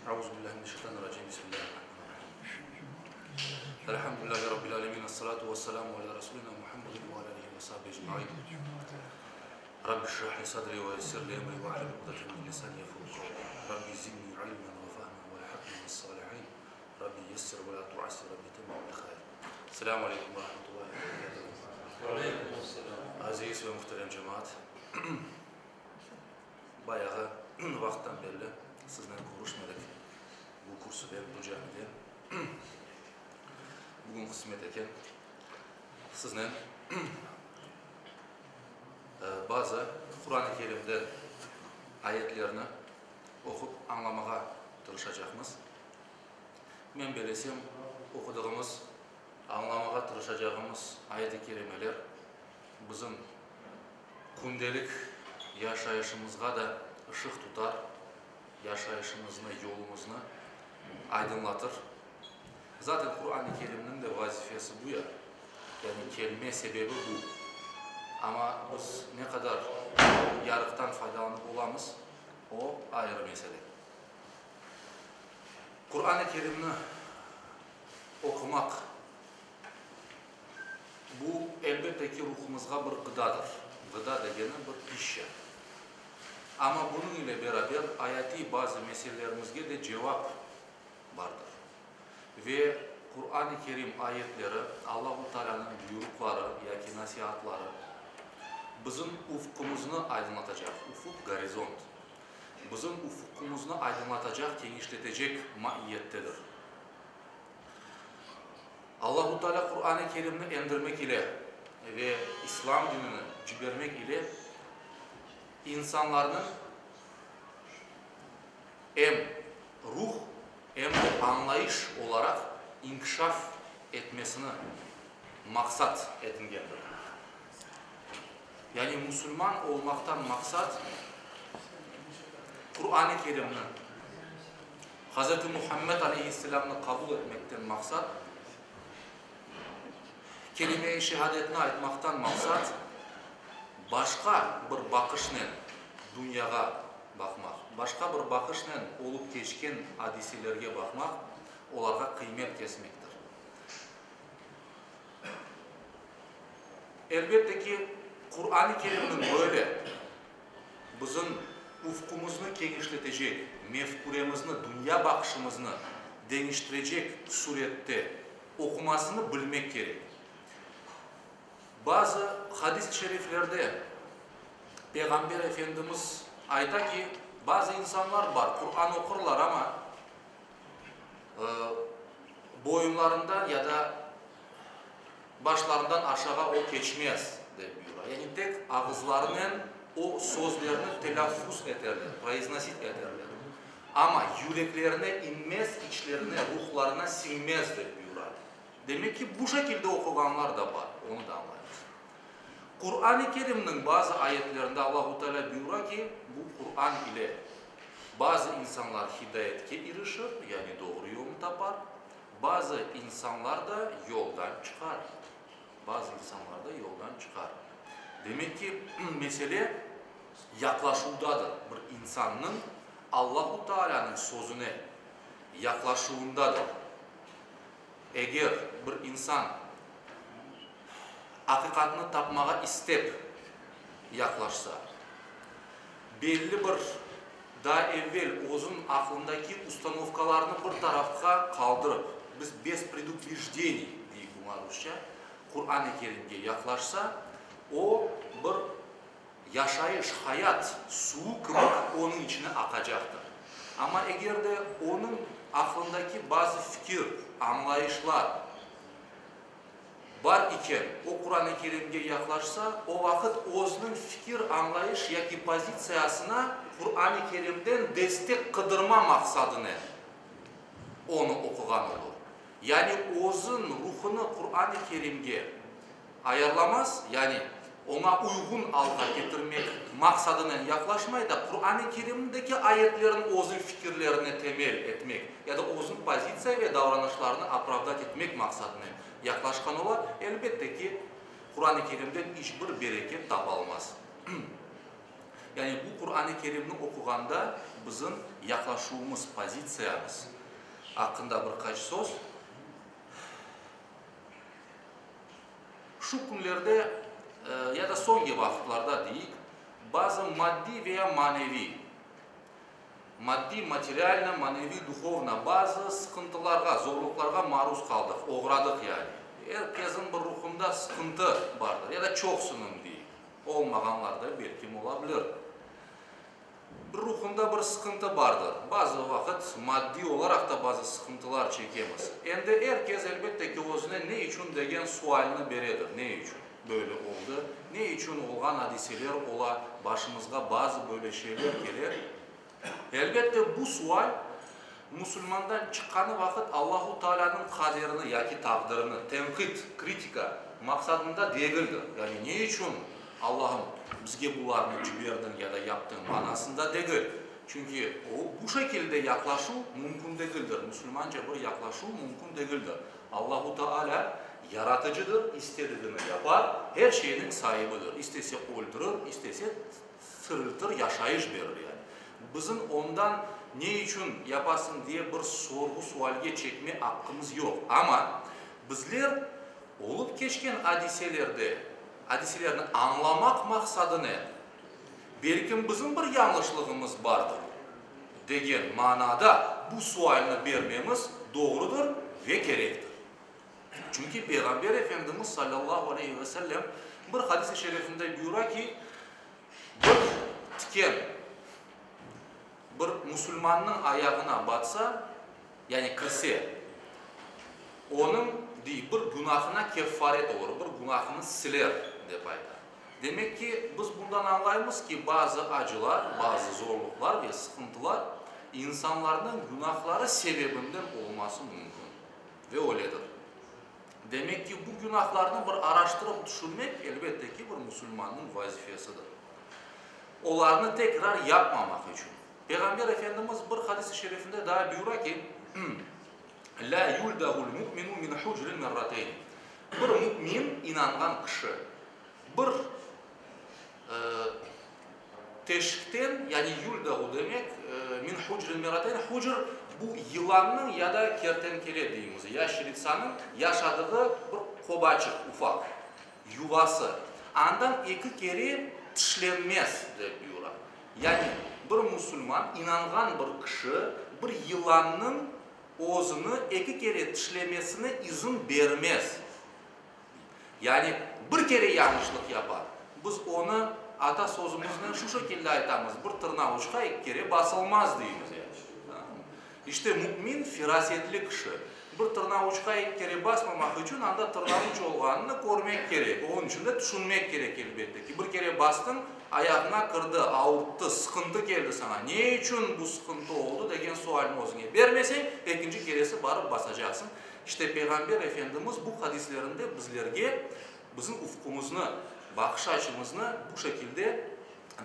Euzu billahi mineşşeytanirracim. Bismillahirrahmanirrahim. Elhamdülillahi rabbil alemin. Essalatu vesselamu ala rasulina Muhammedin ve ala alihi ve sahbihi ecmaîn. Rabbi şrah li sadri ve yessir li emri ve ahlul ukdeten min lisani yefkahu kavli. Rabbi zidni ilmen ve fehmen ve elhakni bis salihin. Rabbi yessir ve la tuassir. Rabbi temmim bil hayr. Selamu aleykum ve rahmetullahi ve berekatuhu. Ve aleykum selam. Aziz ve muhterem cemaat. Bayağı vaqıttan berli siznen körüşmedik bu kürsüde, bu camide. Bugün qısmet eken, siznen bazı Quran-ı Kerimden ayetlerni oqup añlamağa tırışacaqmız. Men belesem, oqudığımız, añlamağa tırışacağımız ayet-i kerimeler bizim kündelik yaşayışımızğa da ışıq tutar, yaşayışımıznı, yolumıznı aydınlatır. Zaten Quran-ı Kerimniñ de vazifesi bu ya, yani kelme sebebi bu. Amma biz ne qadar yarıqtan faydalanıp olamız, o ayrı mesele. Quran-ı Kerimni oqumaq. Bu, elbette ki, ruhumızğa bir ğıdadır. Ğıda degeni, bir pişşa. Amma bunıñ ile beraber ayatiy bazı meselelerimizge de cevap bardır. Ve Quran-ı Kerim ayetleri, Allahu Taalânıñ buyruqları yaki nasiatları bizim ufqumıznı aydınlatacaq, ufuq, gorizont, bizim ufuqımıznı aydınlatacaq, kenişletecek maiyettedir. Allahu Teala Quran-ı Kerimni endirmek ile ve İslam dinini cibermek ile insanlarnıñ em ruh, em de añlayış olaraq inkişaf etmesini maqsat etingendir. Yani musulman olmaqtan maqsat Quran-ı Kerimni, Hazreti Muhammed aleyhisselâmnı qabul etmekten maqsat, kelime-i şehadetni aytmaqtan maqsat, başqa bir baqışnen dünyağa baqmaq, başqa bir baqışnen olıp keçken adiselerge baqmaq, olarğa qıymet kesmektir. Elbette ki, Quran-ı Kerimniñ böyle bizim ufqumıznı kenişletecek, mefküremizni, dünya baqışımıznı deñiştirecek sürette oqumasını bilmek kerek. Bazı hadis-i şeriflerde Peyğamber Efendimiz ayta ki, bazı insanlar bar, Quran oqurlar, amma boyunlarından ya da başlarından aşağı o keçmez, dep buyura. Yani tek ağızlarınen o sözlerni telâffuz eterler, proiznosit eterler. Amma yüreklerine inmez, içlerine, ruhlarına siñmez, dep buyura. Demek ki, bu şekilde oquğanlar da bar, onı da añlaymız. Quran-ı Kerimniñ bazı ayetlerinde Allahu Teala buyura ki, bu Quran ile bazı insanlar hidayetke irişir, yani doğru yolnı tapar, Bazı insanlar da yoldan çıqar. Bazı insanlar da yoldan çıqar. Demek ki, mesele yaqlaşuvdadır, bir insannıñ Allahu Taalânıñ sözüne yaqlaşuvındadır. Eger bir insan aqiqatnı tapmağa istep yaqlaşsa, belli bir daa evvel özüniñ aqlındaki ustanovkalarnı bir tarafqa qaldırıp, biz bez predubjejdeniy deyik buña rusça, Quran-ı Kerimge yaqlaşsa, o bir yaşayış, hayat suvu kibi onıñ içine aqacaqtır. Amma eger de onıñ aqlındaki bazı fikir, añlayışlar, Bar iken, o Quran-ı Kerimge yaqlaşsa, o vaqıt özüniñ fikir, añlayış yaki pozitsiyasına Quran-ı Kerimden destek qıdırma maqsadınen onı oquğan olur. Yani özün ruhunı Quran-ı Kerimge ayarlamaz, yani oña uyğun alğa ketirmek maqsadınen yaqlaşmay da, Quran-ı Kerimdeki ayetlerin özüñ fikirlerine temel etmek ya da özüñ pozitsiya ve davranışlarını opravdat etmek maqsadınen yaqlaşqan ola, elbette ki, Quran-ı Kerimden iç bir bereket tapalmaz. Yani bu Quran-ı Kerimni oquğanda bizim yaqlaşuvımız, pozitsiyamız aqqında bir qaç söz. Şu künlerde ya da soñki vaqıtlarda deyik, bazı maddiy veya maneviy, maddiy, materialno, maneviy, duhovno, bazı sıqıntılarğa, zorluqlarğa maruz qaldıq, oğradıq yani. Er kesin bir ruhunda sıqıntı bardır, ya da çoqsınıñ deyik, olmağanlar da belkim ola bilir. Bir ruhunda bir sıqıntı bardır. Bazı vaqıt maddiy olaraq da bazı sıqıntılar çekemiz. Endi er kes, elbette ki, özüne ne içün degen sualni beredir, ne içün böyle oldı, ne içün olğan adiseler ola, başımızğa bazı böyle şeyler kele. Elbette, bu sual musulmandan çıqqanı vaqıt Allahu Taalânıñ qaderini yaki taqdirini tenqit, kritika, maqsadında degildir. Yani ne içün Allahım, bizge bularnı ciberdiñ ya da yaptıñ manasında degil. Çünki o, bu şekilde yaqlaşuv mümkün degildir, musulmanca bir yaqlaşuv mümkün degildir. Allahu Taalâ Yaratıcıdır, istedigini yapar, her şeyniñ saibidir. İstese öldürir, istese tiriltir, yaşayış berir yani. Bizim ondan ne içün yapasıñ diye bir sorğu-sualge çekme aqqımız yoq. Amma bizler olıp keçken adiselerde, adiselerni añlamaq maqsadınen, belkim bizim bir yañlışlığımız bardır degen manada bu sualni bermemiz doğrudır ve kerektir. Çünki Peyğamber Efendimiz salâllahu aleyhi ve sellem bir hadis-i şerifinde buyura ki, bir tiken bir musulmannıñ ayağına batsa, yani kirse, onıñ, dey, bir günahına keffaret olur, bir günahını siler, dep ayta. Demek ki, biz bundan añlaymız ki, bazı acılar, bazı zorluqlar ve sıqıntılar insanlarnıñ günahları sebebinden olması mümkün. Ve öyledir. Demek ki, bu günahlarnı bir araştırıp tüşünmek, elbette ki, bir musulmannıñ vazifesidir. Olarnı tekrar yapmamaq içün. Peyğamber Efendimiz bir hadis-i şerifinde daa buyura ki, Lâ yuldağul mu'minu min hucrin merrateyn. Bir mümin, inanğan kişi, bir teşikten, yani yuldağu demek, min hucrin merrateyn, hucr bu yılannıñ ya da kertenkele deymiz, yaşeritsanıñ yaşadığı bir qobaçıq, ufaq yuvası, andan eki kere tişlenmez, dep buyura. Yani bir musulman, inanğan bir kişi, bir yılannıñ özüni eki kere tişlemesine izin bermez. Yani bir kere yañlışlıq yapar. Biz onı ata sözümiznen şu şekilde aytamız, bir tırnavuçqa eki kere basılmaz deymiz. İşte mümin firasetli kişi. Bir tırnavuçqa eki kere basmamaq içün anda tırnavuç olğanını körmek kerek. Onıñ içün de tüşünmek kerek, elbette ki. Bir kere bastıñ, ayağıña kirdi, avurttı, sıqıntı keldi saña. Ne içün bu sıqıntı oldı degen sualni özüñe bermeseñ, ekinci keresi barıp basacaqsıñ. İşte Peyğamber Efendimiz bu hadislerinde bizlerge bizim ufqumıznı, baqış açımıznı bu şekilde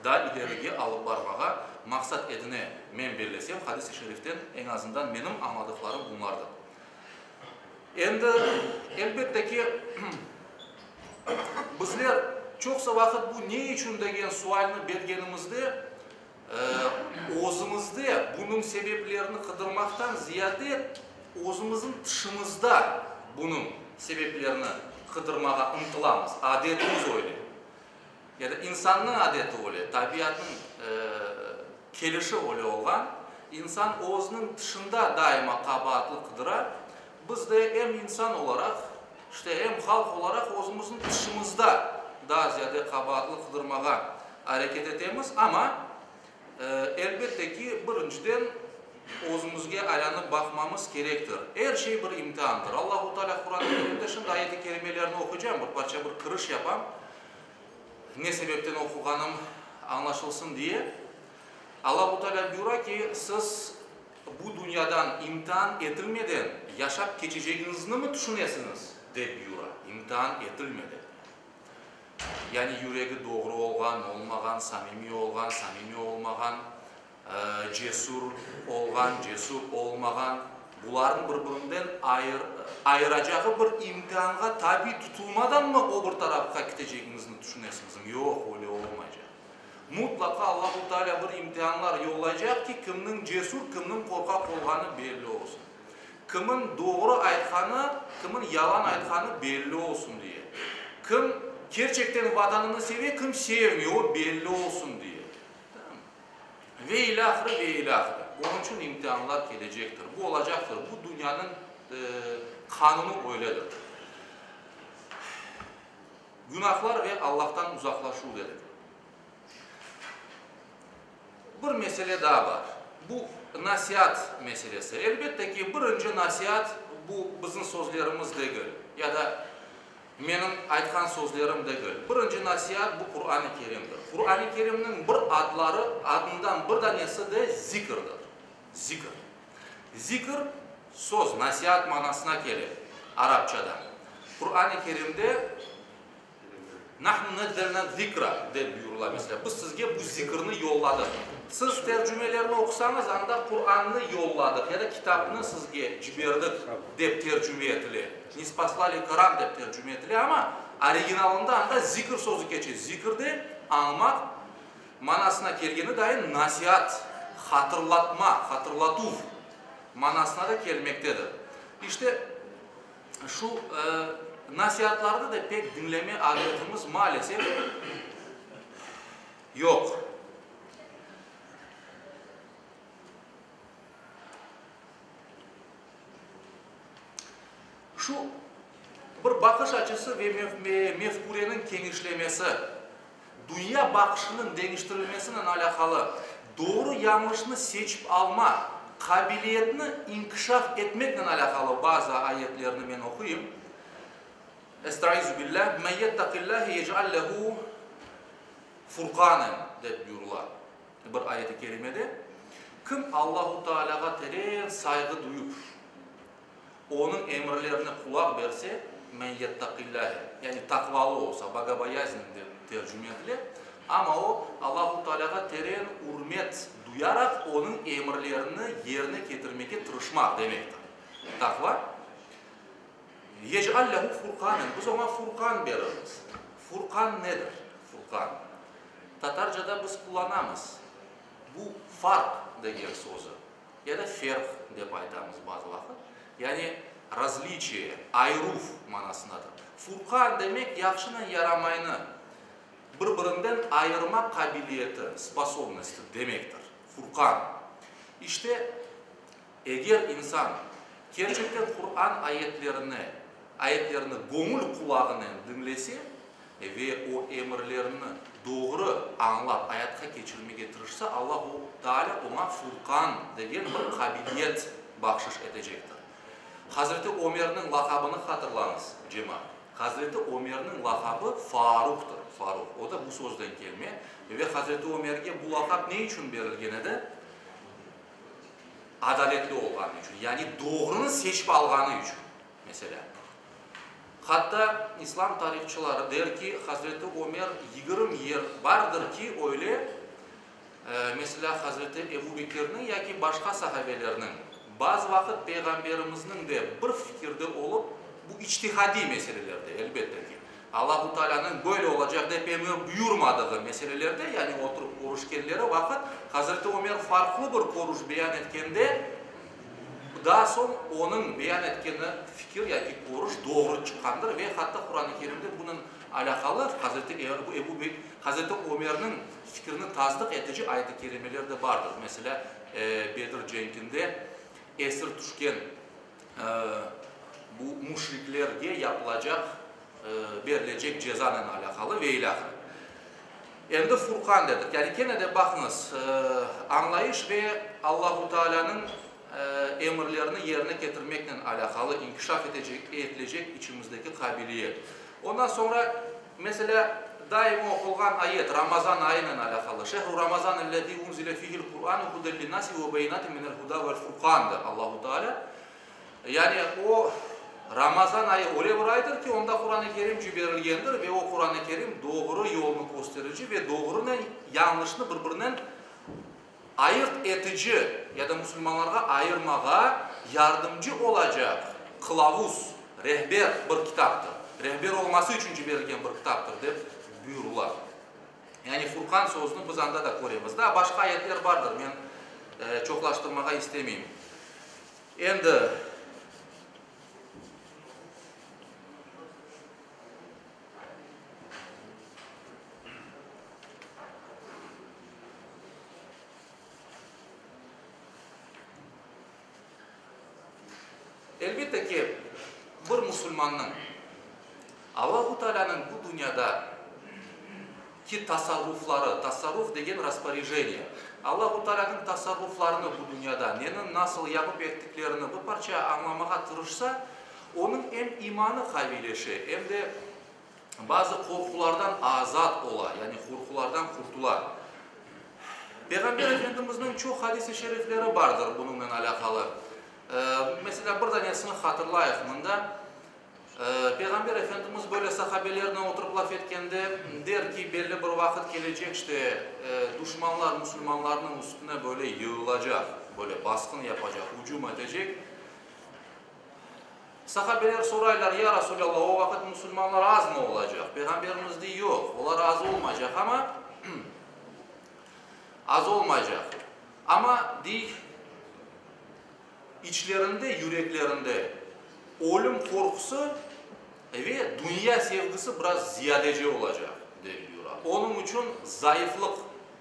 daa ilerige alıp barmağa maqsat edine, men bellesem, hadis-i şeriften eñ azından menim añladıqlarım bunlardır. Endi, elbette ki, bizler çoqsa vaqıt bu ne içün degen sualni bergenimizde, özümizde bunıñ sebeplerini qıdırmaqtan ziyade özümizniñ tışımızda bunıñ sebeplerini qıdırmağa ıntılamız, adetimiz öyle. Ya da insannıñ adeti öyle, tabiatnıñ kelişi öyle olğan, insan özüniñ tışında daima qabaatlı qıdıra. Biz de em insan olaraq, işte em halq olaraq özümizniñ tışımızda daa ziyade qabaatlı qıdırmağa areket etemiz. Amma, elbette ki, birinciden özümizge aylanıp baqmamız kerektir. Er şey bir imtiandır. Allahu Teala Quran-ı Kerimde, şimdi ayet-i kerimelerni oquycam, bir parça bir kiriş yapam, ne sebepten oquğanım añlaşılsın diye. Allahu Teala buyura ki, siz bu dünyadan imtian etilmeden yaşap keçecegiñiznimi tüşünesiñiz? dep buyura, imtian etilmeden. Yani yüregi doğru olğan, olmağan, samimiy olğan, samimiy olmağan, cesür olğan, cesür olmağan, bularnı bir-birinden ayıracağı bir imtianğa tabi tutulmadanmı o bir tarafqa ketecegiñizni tüşünesiñizmi? Yoq, öyle olmaycaq. Mutlaq. mutlaqa Allahu Teala bir imtianlar yollaycaq ki, kimniñ cesur, kimniñ qorqaq olğanı belli olsun. Kimin doğru aytqanı, kimin yalan aytqanı belli olsun diye. Kim kerçekten Vatanını seve, kim sevmey, o belli olsun diye. Ve ilâhre, ve ilâhre. Onıñ içün imtianlar kelecektir. Bu olacaqtır. Bu dünyanıñ qanunı öyledir. Günahlar ve Allahtan uzaqlaşuv dedik. Bir mesele daa bar. Bu nasiat meselesi. Elbette ki, birinci nasiat bu bizim sözlerimiz degil, ya da menim aytqan sözlerim degil. Birinci nasiat bu Quran-ı Kerimdir. Quran-ı Kerimniñ bir adları, adından bir danesi de zikirdir. Zikir. Zikir, söz, nasiat manasına kele arapçada. Quran-ı Kerimde Nahnu nezzelna zikra dep buyurıla, meselâ, biz sizge bu zikirni yolladıq. Siz tercümelerni oqusañız, anda Qurannı yolladıq ya da kitapnı sizge ciberdik dep tercüme etile, nispaslali Koran dep tercüme etile, amma originalında anda zikir sözü keçe. Zikir de añmaq manasına kelgeni dayın nasiat, hatırlatma, hatırlatuv manasına da kelmektedir. İşte, Şu nasiatlarnı da pek diñleme adetimiz maalesef yoq. Şu bir baqış açısı ve mefküreniñ kenişlemesi, dünya baqışınıñ deñiştirilmesinen alâqalı doğru-yañlışnı seçip alma qabiliyetini inkişaf etmeknen alâqalı bazı ayetlerni men oquyım. Estaizu billâh, Men yettaqillâhe yec'al lehu furqanen, dep buyurıla bir ayet-i kerimede. Kim Allahu Taalâğa teren sayğı duyup, Onıñ emirlerine qulaq berse, men yettaqillâhe, yani taqvalı olsa, bogoboyaznenn dep tercüme etile, amma o, Allahu Taalâğa teren ürmet duyaraq, Onıñ emirlerini yerine ketirmege tırışmaq demektir. Taqva. Yec'al lehu furqanen, biz oña furqan berermiz. Furqan nedir? Furqan. Tatarcada biz qullanamız. Bu farq degen sözü. Ya da ferq dep aytamız bazı vaqıt, yani razliçiye, ayıruv manasındadır. Furqan demek yahşınen yaramaynı bir-birinden ayırma qabiliyeti, sposobnosti, demektir. Furqan. İşte, eger insan kerçekten Quran ayetlerini, ayetlerini göñül qulağınen diñlese ve o emirlerni doğru añlap ayatqa keçirmege tırışsa, Allahu Teala oña furqan degen bir qabiliyet bahşış etecektir. Hazreti Ömerniñ laqabını hatırlañız, cemaat. Hazreti Ömerniñ laqabı Faruqtır, Faruq. O da bu sözden kelme. Ve Hazreti Ömerge bu laqap ne içün berilgen edi? Adaletli olğanı içün, yani doğrunı seçip alğanı içün. Meselâ, hatta islam tarihçıları der ki, Hazreti Ömer 20 yer bardır ki, öyle, meselâ, Hazreti Ebu Bekirniñ yaki başqa sahabelerniñ, bazı vaqıt Peyğamberimizniñ de bir fikirde olıp, bu içtihadiy meselelerde, elbette ki, Allahu Taalânıñ böyle olacaq dep emir buyurmadığı meselelerde, yani oturıp körüşkenleri vaqıt, Hazreti Ömer farqlı bir körüş beyan etkende, Daa soñ onıñ beyan etkeni fikir yaki körüş doğru çıqqandır ve hatta Quran-ı Kerimde bunıñ alâqalı Hazreti Ebu Bek, Hazreti Ömerniñ fikrini tasdıq etici ayet-i kerimeler de bardır. Meselâ, Bedir cenkinde esir tüşken bu müşriklerge yapılacaq, berilecek cezanen alâqalı ve ilâhre. Endi Furqan dedik. Yani kene de baqıñız, añlayış ve Allahu Taalânıñ emirlerini yerine ketirmeknen alâqalı inkişaf etecek, etilecek içimizdeki qabiliyet. Ondan soñra, meselâ, daima oqulğan ayet, Ramazan ayınen alâqalı, Şehru Ramazanellezî unzile fîhil Qur'ânu huden linnâsi ve beyinâtin minel hudâ vel furqân der Allahu Taalâ. Yani o, Ramazan ayı öyle bir aydır ki, onda Quran-ı Kerim ciberilgendir ve o Quran-ı Kerim doğru yolnı kösterici ve doğrunen yañlışnı bir-birinen ayırt etici ya da musulmanlarğa ayırmağa yardımcı olacaq qılavuz, rehber bir kitaptır. Rehber olması içün ciberilgen bir kitaptır, dep buyurıla. Yani Furqan. Yutqan sözüni biz anda da köremiz. Daa başqa ayetler bardır, men çoqlaştırmağa istemeyim. Endi. Elbette ki, bir musulmannıñ Allahu Taalânıñ bu dünyada ki tasarrufları, tasarruf degen rasporejeniye, Allahu Taalânıñ tasarruflarını bu dünyada neni nasıl yapıp ettiklerini bir parça añlamağa tırışsa, onıñ em imanı qaviyleşe, em de bazı qorqulardan azat ola, yani qorqulardan qurtula. Peyğamber Efendimizniñ çoq hadis-i şerifleri bardır bunıñnen alâqalı. Meselâ, bir danesini hatırlayıq mında. Peyğamber Efendimiz böyle sahabelernen oturıp laf etkende, der ki, belli bir vaqıt kelecek, işte, duşmanlar musulmanlarnıñ üstüne böyle yığılacaq, böyle basqın yapacaq, ücüm etecek. Sahabeler soraylar, Ya Resulallah, o vaqıt musulmanlar azmı olacaq? Peyğamberimiz dey, Yoq, olar az olmaycaq, amma, az olmaycaq, amma, dey, içlerinde, yüreklerinde ölüm qorqusı ve dünya sevgisi biraz ziyadece olacaq, dep buyura. Onıñ içün zayıflıq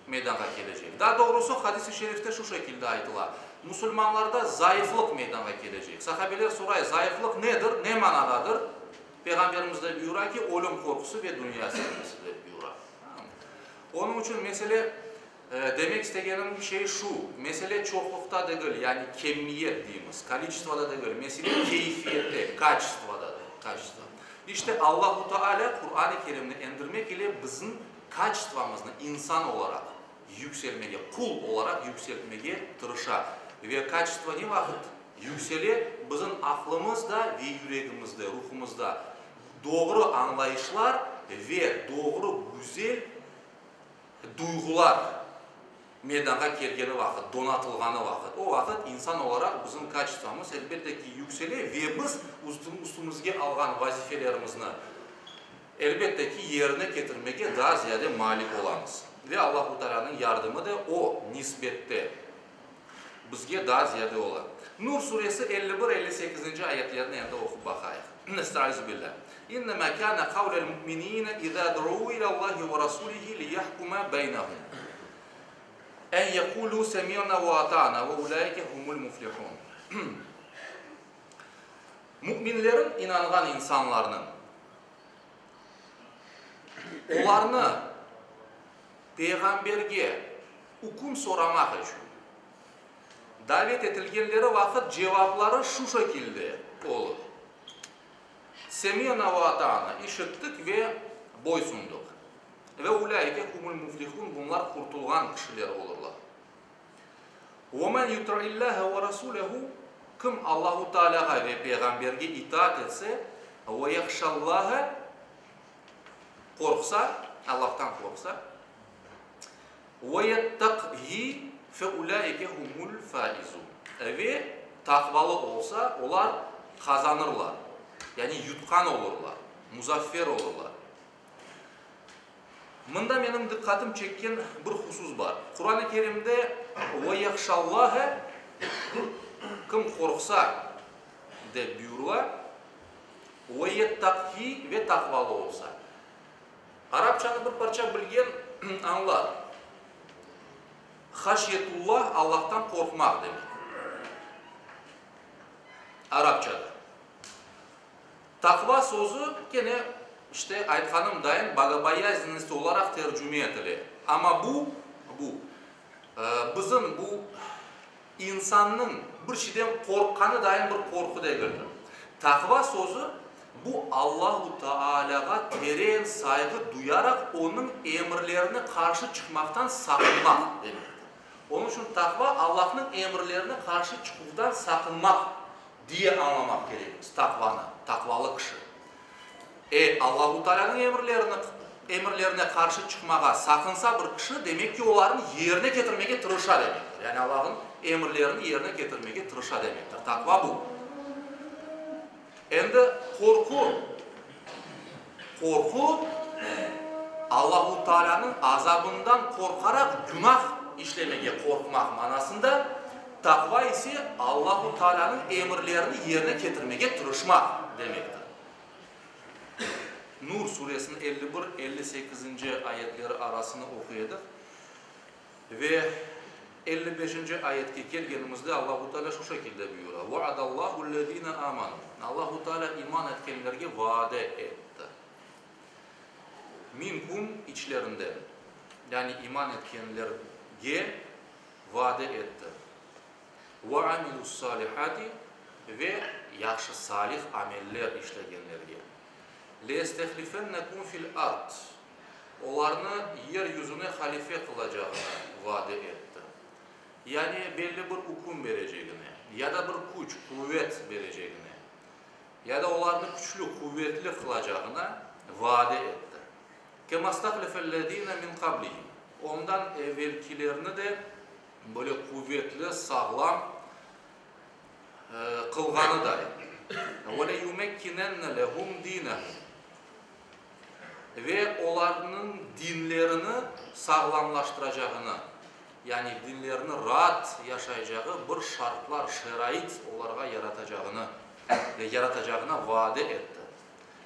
meydanğa kelecek. Daa doğrusı, hadis-i şerifte şu şekilde aytıla, Musulmanlarda zayıflıq meydanğa kelecek. Sahabeler soray, Zayıflıq nedir, ne manadadır? Peyğamberimiz de buyura ki, ölüm qorqusı ve dünya sevgisi, dep buyura. Onıñ içün mesele, demek istegenim şey şu, mesele çoqluqta degil, yani kemmiyet deymiz, koliçestvoda degil, mesele keyfiyette, kaçestvodadadır, kaçestvo. İşte, Allahu Teala Quran-ı Kerimni endirmek ile bizim kaçestvomıznı insan olaraq yükselmege, qul olaraq yükseltmege tırışa. Ve kaçestvo ne vaqıt yüksele? Bizim aqlımızda ve yüregimizde, ruhumızda doğru añlayışlar ve doğru, güzel duyğular meydanğa kelgeni vaqıt, donatılğanı vaqıt. O vaqıt insan olaraq bizim kaçestvomız, elbette ki, yüksele ve biz üstümizge alğan vazifelerimizni, Elbette ki, yerine ketirmege daa ziyade malik olamız. Ve Allahu Taalânıñ yardımı da o nisbette bizge daa ziyade ola. Nur suresi 51, 58-nci ayetlerni endi oqup baqayıq. Estaizu billâh. İnnemâ kâne kavlel mu'minîne izâ du'û ilâ-Allâhi ve rasûlihi liyahkuma beynehum en yekûlû semi'nâ ve ata'nâ ve ulâike humul muflihûn. Müminlerin, inanğan insanlarnıñ, olarnı Peyğamberge üküm soramaq içün davet etilgenleri vaqıt cevapları şu şekilde olur, Semi'na ve ata'na, işittik ve boysundıq. Ve ulâike humul muflihun, bunlar qurtulğan kişiler olurlar. Ve men yuti'illâhe ve rasûlehu, kim Allahu Taalâğa ve Peyğamberge itaat etse, ve yahşallâhe, qorqsa, Allahtan qorqsa, ve yettakhi, fe ulâike humul fâizûn, ve taqvalı olsa, olar qazanırlar, yani yutqan olurlar, muzaffer olurlar. Mında menim diqqatım çekken bir husus bar. Quran-ı Kerimde ve yahşallâhe, kim qorqsa, dep buyurıla, ve yettakhi, ve taqvalı olsa. Arapçanı bir parça bilgen añlar. Haşyetullah, Allahtan qorqmaq demek. Arapçada. Taqva sözü, kene, işte, aytqanım dayın, bogoboyaznennost olaraq tercüme etile. Amma bu, bu, bizim bu insannıñ bir şeyden qorqqanı dayın bir qorqu degildir. Taqva sözü, bu Allahu Taalâğa teren sayğı duyaraq onıñ emirlerine qarşı çıqmaqtan saqınmaq demektir. Onıñ içün taqva, Allahnıñ emirlerine qarşı çıquvdan saqınmaq Diye añlamaq kerekmiz taqvanı, taqvalı kişi. E, Allahu Taalânıñ emirlerini, emirlerine qarşı çıqmağa saqınsa bir kişi, demek ki, olarnı yerine ketirmege tırışa demektir. Yani Allahnıñ emirlerini yerine ketirmege tırışa demektir. Taqva bu. Endi qorqu, qorqu. Allahu Taalânıñ azabından qorqaraq günah işlemege qorqmaq manasında, taqva ise Allahu Taalânıñ emirlerini yerine ketirmege tırışmaq demektir. Nur suresiniñ 51, 58-nci ayetleri arasını oquy edik ve 55-nci ayetke kelgenimizde Allahu Teala şu şekilde buyura, Vaadallahu-llezine amanu, Allahu Teala iman etkenlerge vaade etti. Minkum, içlerinden, yani iman etkenlerge vaade etti. Ve amilu's-salihati, ve yahşı, salih ameller işlegenlerge. Leyestehlifennekum fil ard, olarnı yer yüzüne halife qılacağını vaade etti. Yani belli bir üküm berecegine, ya da bir küç, quvet berecegine. Ya da olarnı küçlü, quvetli qılacağına vaade etti. Kemastahlefellezine min qablihim, ondan evelkilerni de böyle quvetli, sağlam qılğanıday. Ve leyumekkinenne lehum dinehum, ve olarnıñ dinlerini sağlamlaştıracağını, yani dinlerini raat yaşaycağı bir şartlar, şerait olarğa yaratacağını ve yaratacağına vaade etti.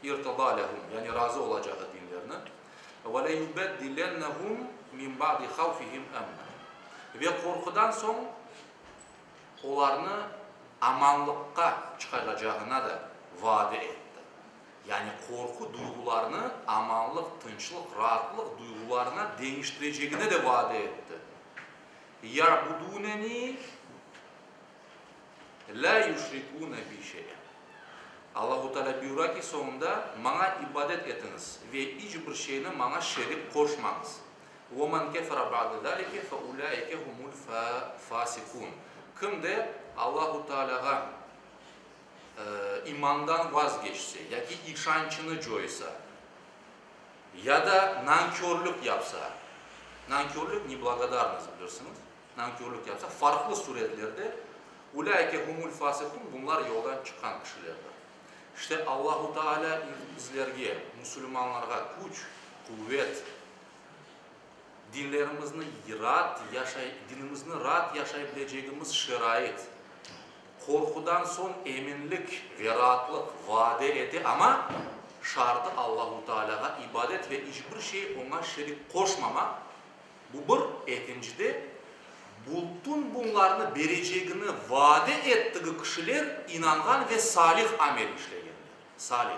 İrtıda lehum, yani razı olacağı dinlerini. Ve leyubeddilennehum min ba'di havfihim emna. Ve qorqudan soñ olarnı amanlıqqa çıqaracağına da vaade etti. Yani qorqu duyğularını amanlıq, tınçlıq, raatlıq duyğularına deñiştirecegine de vaade etti. Ya'buduneni lâ yüşrikûne bi şey'a. Allahu Teala buyura ki, soñunda, Maña ibadet etiñiz ve iç bir şeyni maña şerik qoşmañız. Ve men kefere ba'de zâlike fe ulâike humul fâsikûn. Kim de Allahu Tealâğa imandan vazgeçse yaki işançını coysa, ya da nankörlük yapsa, nankörlük, neblagodarnost, bilirsiñiz, nankörlük yapsa, farqlı suretlerde, ulâike humul fâsikûn, bunlar yoldan çıqqan kişilerdir. İşte, Allahu Tealâ bizlerge, musulmanlarğa küç, quvet, dinlerimizni raat yaşay, dinimizni raat yaşay bilecegimiz şerait, Qorqudan soñ eminlik ve raatlıq vaade ete, amma şartı Allahu Taalâğa ibadet ve iç bir şey oña şerik qoşmamaq, bu bir, ekincide, bütün bunlarnı berecegini vaade ettigi kişiler inanğan ve salih amel işlegenler. Salih.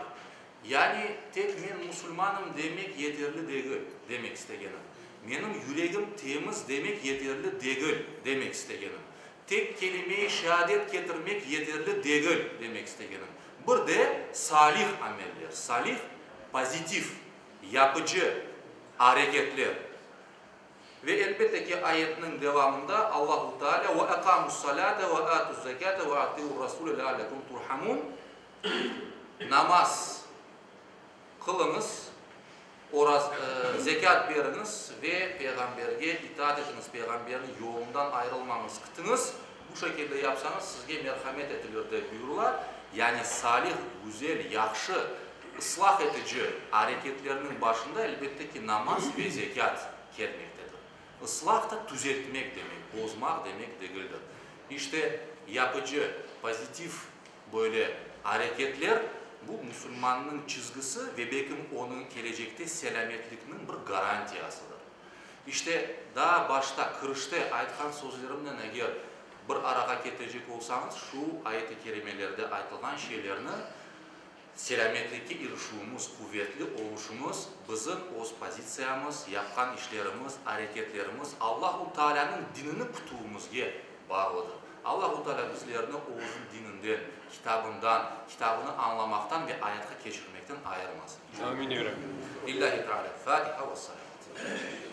Yani tek men musulmanım demek yeterli degil, demek istegenim. Menim yüregim temiz demek yeterli degil, demek istegenim. Tek kelime-i şeadet ketirmek yeterli degil, demek istegenim. Bir de salih ameller, salih, pozitiv, yapıcı areketler. Ve elbette ki, ayetniñ devamında Allahu Teala, Ve ekamus-salate ve atuz-zekate ve atiur-rasule leallekum turhamun, Namaz qılıñız, oraz, zekât beriñiz ve Peyğamberge itaat etiñiz, Peyğamberniñ yolundan ayırılmañız, kitiñiz, bu şekilde yapsañız, sizge merhamet etilir, dep buyurıla. Yani salih, güzel, yahşı, ıslah etici areketlerniñ başında, elbette ki, namaz ve zekât kelmektedir. Islah da tüzeltmek demek, bozmaq demek degildir. İşte, yapıcı, pozitiv Böyle areketler, bu musulmannıñ çizgisi ve belkim onıñ kelecekte selâmetlikniñ bir garantiyasıdır. İşte, daa başta, kirişte aytqan sözlerimnen eger bir arağa ketirecek olsañız, şu ayet-i kerimelerde aytılğan şeylerni, selâmetlikke irişüvimiz, quvetli oluşımız bizim öz pozitsiyamız, yapqan işlerimiz, areketlerimiz, Allahu Taalânıñ dinini kütüvimizge bağlıdır. Allahu Teala bizlerni Özüñ dininden, Kitabından, Kitabını añlamaqtan ve ayatqa keçirmekten ayırmasın. Amin, ya Rabbi. Lillahi Teala Fatiha ve Salavat.